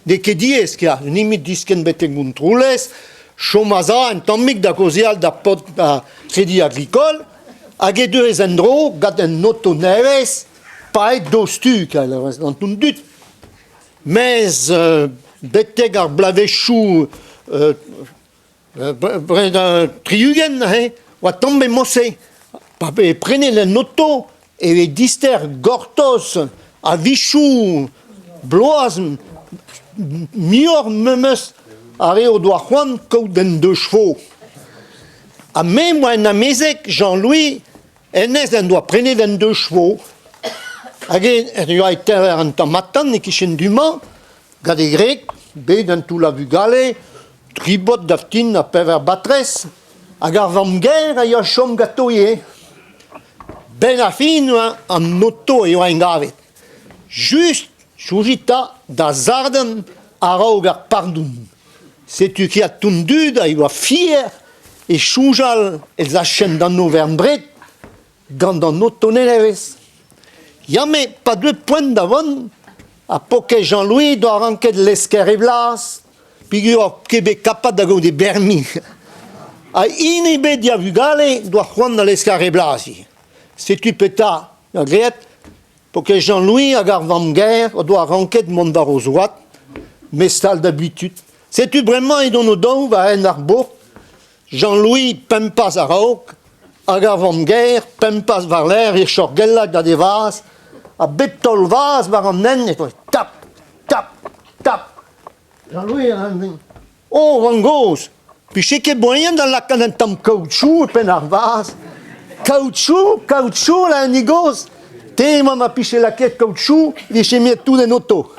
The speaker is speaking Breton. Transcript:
N'eo ket diaes kar nemet diskenn betek Montroulez, chom a-za un tammig da gaozeal da paotr ar Crédit Agricole, hag e deuez en-dro gant un oto nevez paeet diouzhtu gant an dud. Mes betek ar bloavezhioù 60 neuze oa tamm e-mod-se. Pa vez prenet un oto e vez dister gortoz a-wechoù bloaz muioc'h memes ar re o doa c'hoant kaout un deux chevaux. Ha me 'm boa un amezeg, Jean-Louis, hennezh en doa prenet un deux chevaux. Hag e oa e tever un tamm atant e-kichen du-mañ, gant e gwreg, bet un toull a vugale, tri baotr da vtin ha pevar batrez, hag ar vamm-gaer a ya chom ganto ivez. Benn ar fin oa an oto e oa engavet. Just, soñjit 'ta, da zardenn a-raok ar pardon. Setu kiat an dud a yoa fier e soñjal ez achent d'an overenn-bred gant an oto nevez. Ya met pa deu poent da vont, ha pokez Jean-Louis doa ranket lesker e blas, peogwir oa ket bet kapat da gaout e bermi. Ha hini ebet d'e vugale doa c'hoant da lesker e blas ivez. Setu petra a graet pokez Jean-Louis hag ar vamm-gaer o doa ranket mont war o zroad, mestal da butud. Setu bremañ edont o-daou war hent ar bourk, Jean-Louis pemp paz a-raok hag ar vamm-gaer pemp paz war-lerc'h e chorgellat gant e vazh ha bep taol vazh war an hent e voe tap, tap, tap. Jean-Louis a Oh, vamm-gozh, 'pije ket moaien da lakaat un tamm kaoutchou e penn ar vazh? Kaoutchou, kaoutchou, la hini gozh. Te emañ ma 'pije lakaet kaoutchou, 'vije miret tout en oto.